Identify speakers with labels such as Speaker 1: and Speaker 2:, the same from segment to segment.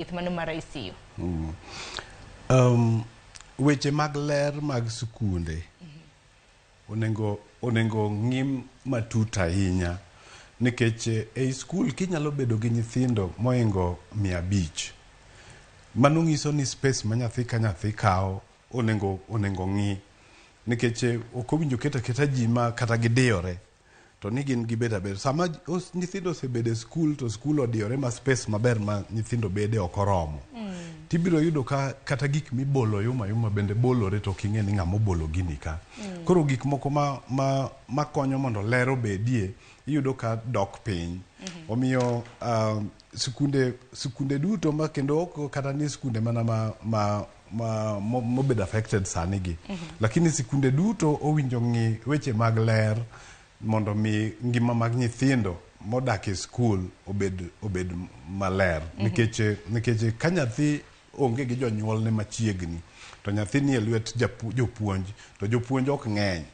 Speaker 1: Thieth mano mar ICU.
Speaker 2: Weche mag ler mag skunde onego ng'i matut ahinya, nikech ei skul kinyalo bedo gi nyithindo moingo 500, mano nyiso ni space ma nyathi ka nyathi kawo onego ng'i, nikech ok owinjo ket aketa ji ma kata gidiyore to ni gin gibet aber. Sama nyithindo osebedo e skul to skul odiyore ma space maber ma nyithindo bede ok oromo, tibiro yudo ka kata gik mibolo yuma yuma bende bolore, to ok ing'e ni ng'ama obolo gini ka. Koro gik moko ma konyo mondo ler obedie iyudo ka dok piny. Omiyo sikunde duto ma kendo ok kata ni sikunde mana ma mobedo affected sani gi, lakini sikunde duto owinjo ng'i weche mag ler mondo mi ngima mag nyithindo modak e skul obed maler, nikech ka nyathi onge gi jonyuolne machiegni to nyathi ni e lwet jopuonj, to jopuonj ok ng'eny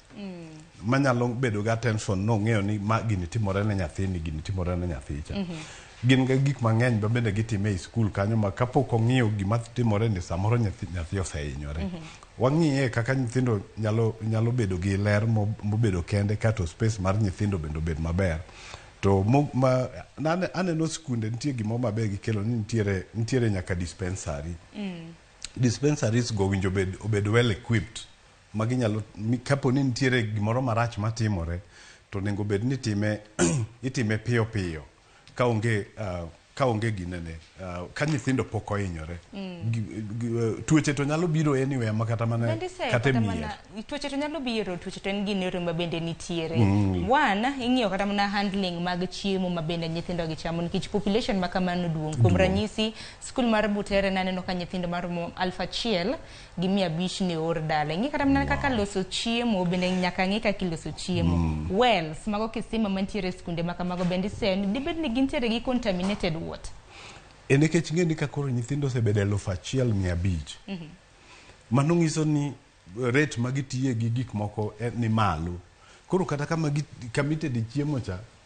Speaker 2: manyalo bedo gi attention nong'eyo ni ma gini timore ne nyathini, gini timore ne nyathi cha. Gin ga gik mang'eny ma bende gitime e skul kanyo ma kapok ong'iyo gima timore ni samoro nyathi osehinyore. Wang'iye kaka nyithindo nyalo bedo gi ler mobedo kende kato space mar nyithindo bende obed maber. To aneno skunde nitie gimoro maber gikelo ni nitiere nyaka dispensary. Dispensaries go winjo obed well equipped ma ginyalo kapo ni nitiere gimoro marach matimore to onego bed ni itime piyo piyo ka onge ginene, ka nyithindo pok ohinyore. Tuoche to nyalo biro anywhere ma kata mana
Speaker 1: Bende iseyo
Speaker 2: kata e
Speaker 1: kata
Speaker 2: mier.
Speaker 1: Mana tuoche to nyalo biro, tuoche to en gino ma bende nitiere. One, ing'iyo kata mana handling mag chiemo ma bende nyithindo gi chamo, nikech population ma kamano duong'. Kuom
Speaker 2: Duong'.
Speaker 1: ranyisi, skul mar Butere naneno ka nyithindo maromo 1500 ne oor dala. Ing'i kata mana kaka loso chiemo bende nyaka ng'i kaka iloso chiemo. Wells mago kisima mantiere e skunde ma kamago bende iseyo ni dibed ni gintiere gi contaminated water.
Speaker 2: E nikech ng'e ni ka koro nyithindo osebedo 1500, mano nyiso ni rate ma gitiye gi gik moko ni malo. Koro kata kama itede chiemo cha.